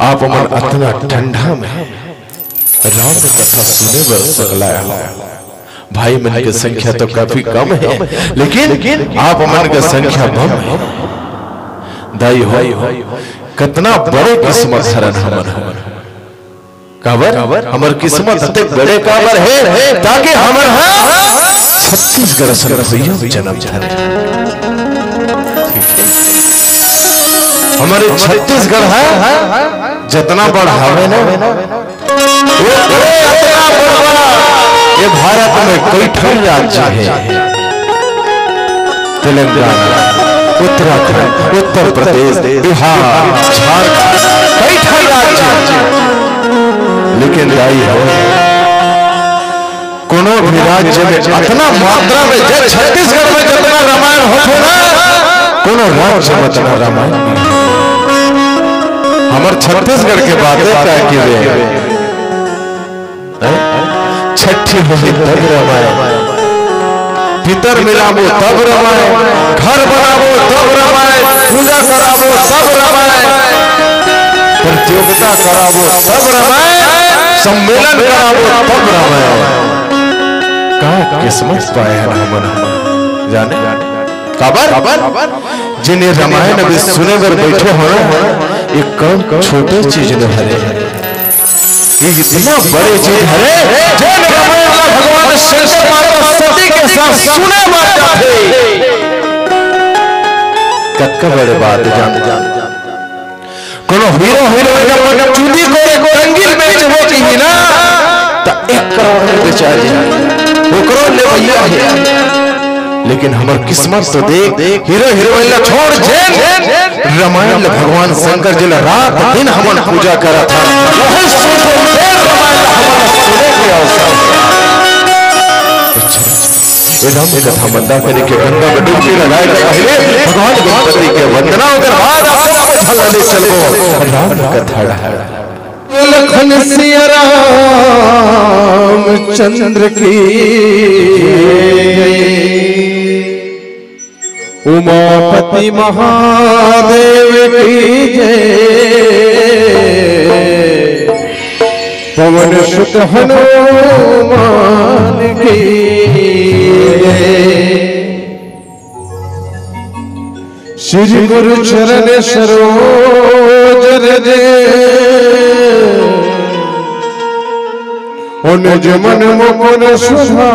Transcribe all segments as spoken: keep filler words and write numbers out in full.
आप मन अतना ठंडा में राम कथा सुने बर सकलाय हो। भाई मन के संख्या तो काफी कम है, लेकिन आप मन के संख्या बम है। दाई हो, कतना बड़े किस्मत हरन हमन हो। काबर? हमर किस्मत अतेक बड़े काबर है, ताकि हमन हा छत्तीसगढ़ असन भुइयां जनम धरे। ठीक है? हमरे छत्तीसगढ़ हा जतना बड़ हावे ना, वो, वो अतना बड़ बा। ये भारत में कई ठन राज्य है, तेलंगाना, उत्तराखंड, उत्तर प्रदेश, बिहार, झारखंड, कई ठन राज्य है। लेकिन दाई हो, कोनो भी राज्य में अतना मात्रा में, जे छत्तीसगढ़ में जतना रामायण होथे ना, कोनो राज्य में अतना रामायण नहीं। हमर छत्तीसगढ़ के बाते का की रे? हैं? छट्ठी होही तब रमाय, पितर मिलाबो तब रमाय, घर बनाबो तब रमाय, पूजा कराबो तब रमाय, प्रतियोगिता कराबो तब रमाय, सम्मेलन कराबो तब रमाय। का किस्मत पाए हन हमन, जाने? काबर? जेन ये रामायण अभी सुने बर बैठे हो ना, ये कम छोटे चीज न हरे। ये इतना बड़े चीज हरे, जेन रामायण ला भगवान शंकर माता सती के साथ सुने बर जाथे। कतका बड़े बात जान, जान, जान। कोनो हीरो हीरोइन अपन चुंदी को एक रंगीन बेचबो कही ना, त एक करोड़ में बेचा जाए, ओकरो लेवैया है। लेकिन हमर किस्मत तो देख, हीरो हीरोइन ला छोड़, जेन रामायण ला भगवान शंकर जी ला रात दिन हमन पूजा करत हन, वही सुन के रामायण ला हमन सुने के अवसर। अच्छा, ये राम कथा मंदा करे के गंगा में डुबकी लगाए के पहले भगवान गणपति के वंदना, ओकर बाद आप सबको झलने चलबो राम कथा। लखन सिया रामचंद्र की, उमापति महादेव की जय, पवन सुत हनुमान की जय। श्री गुरु चरण सरोज रज, ओ निज मन मुकुर सुधारी।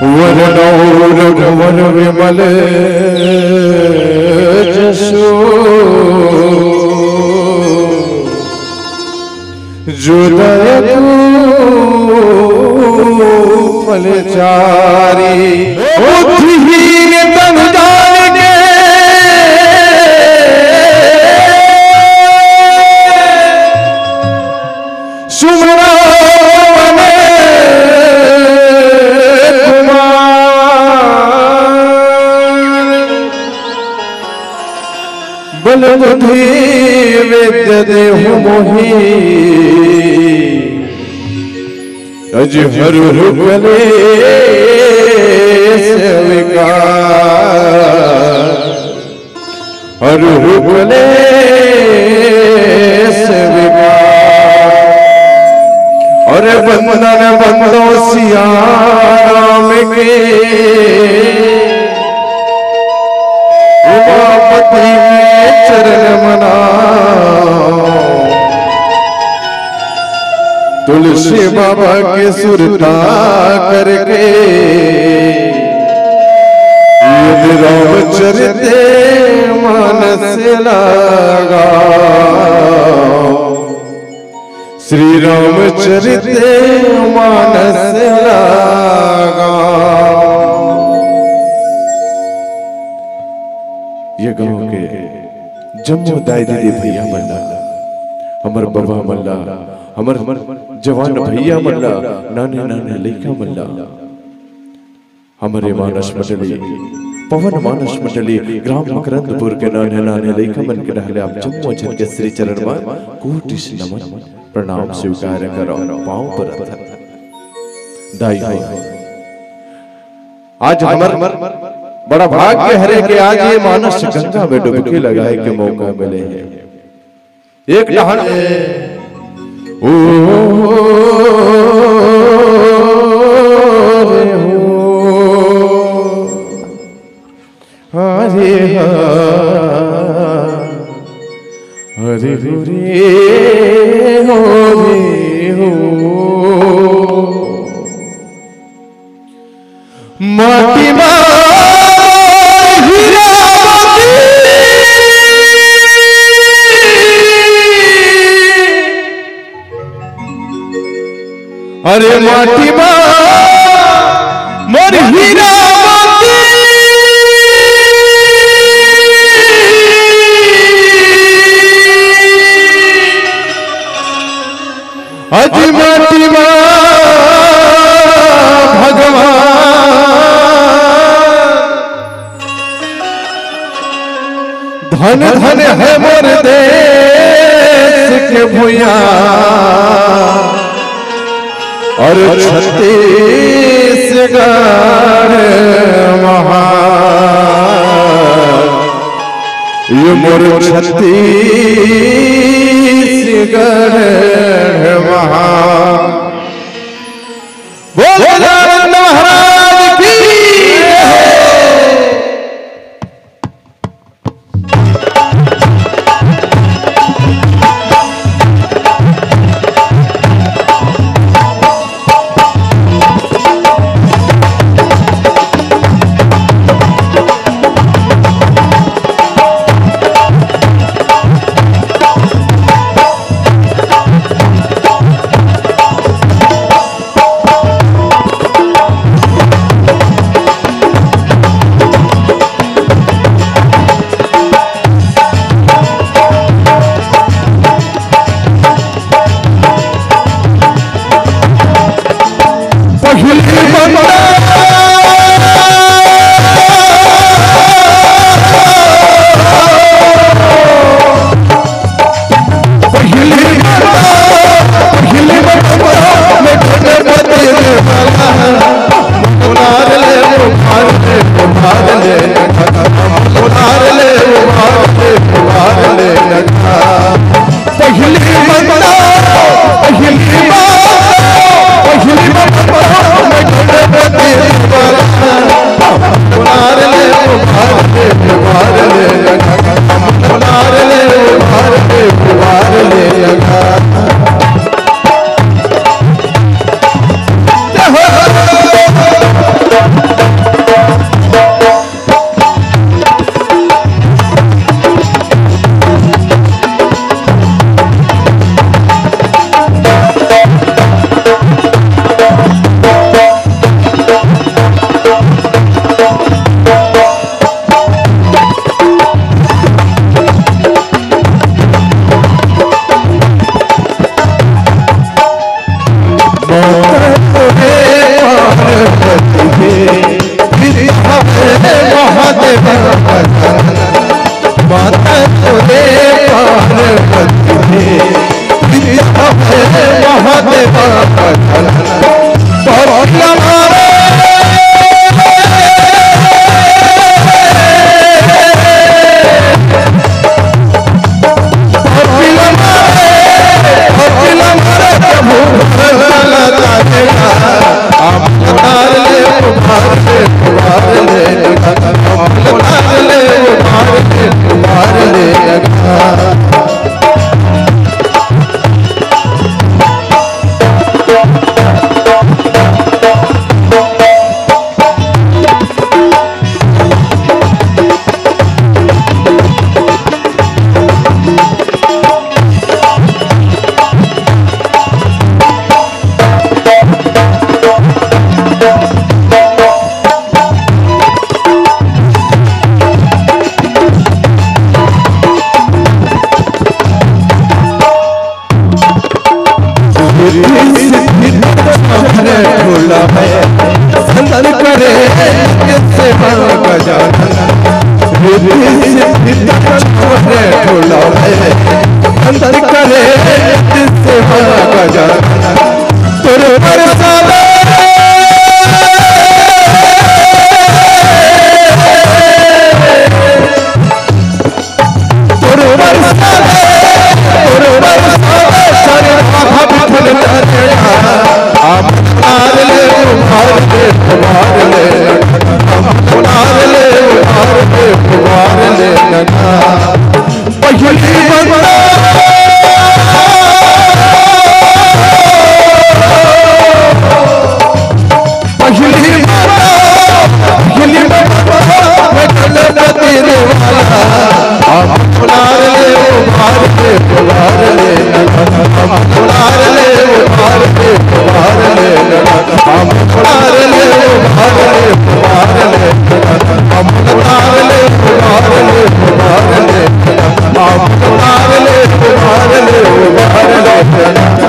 वरनौ रघुवर विमल जसु, जो दायक फलचारी। बुद्धिहीन तन जान के सुमरा पवन कुमार। बल बुद्धि विद्या देहु मोहि, अज हरहु कलेस विकार। हरहु कलेस विकार। अरे बंदन बंदो सिया राम के, उमापति के चरण मनाओ। तुलसी बाबा के सुरता करके, यदि रामचरित मानस लगा। श्री रामचरित मानस लगा। ये गांव के जम्मो दाई दीदी भैया मन ला, हमर बबा मन ला, हमर जवान भैया मन ला, नाने नाने लइका मन ला, हमरे मानस मंडली, पवन मानस मंडली, ग्राम मकरंदपुर के नाने नाने लइका मन के डहर ले आप जम्मो झन के श्री चरण म कोटि नमन प्रणाम स्वीकार करो, पाँव परत हन। दाई हो, आज हमर बड़ा भाग्य हरे के आज ये मानस गंगा में डुबकी लगाए के मौका मिले हे। एक डहन ओ रे हो, हरे हा, हरे हो रे हो, रे हो। माटी मा हीरा मोती। अरे माटी मा मोर हीरा मोती। अजी माटी मा भगवान, धन धन हे मोर देश के भुइयां अउ छत्तीसगढ़ महान। ये मोर छत्तीसगढ़ महा। बोल गजानंद महाराज की जय।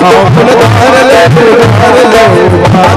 फूल धार ले, फूल धार ले,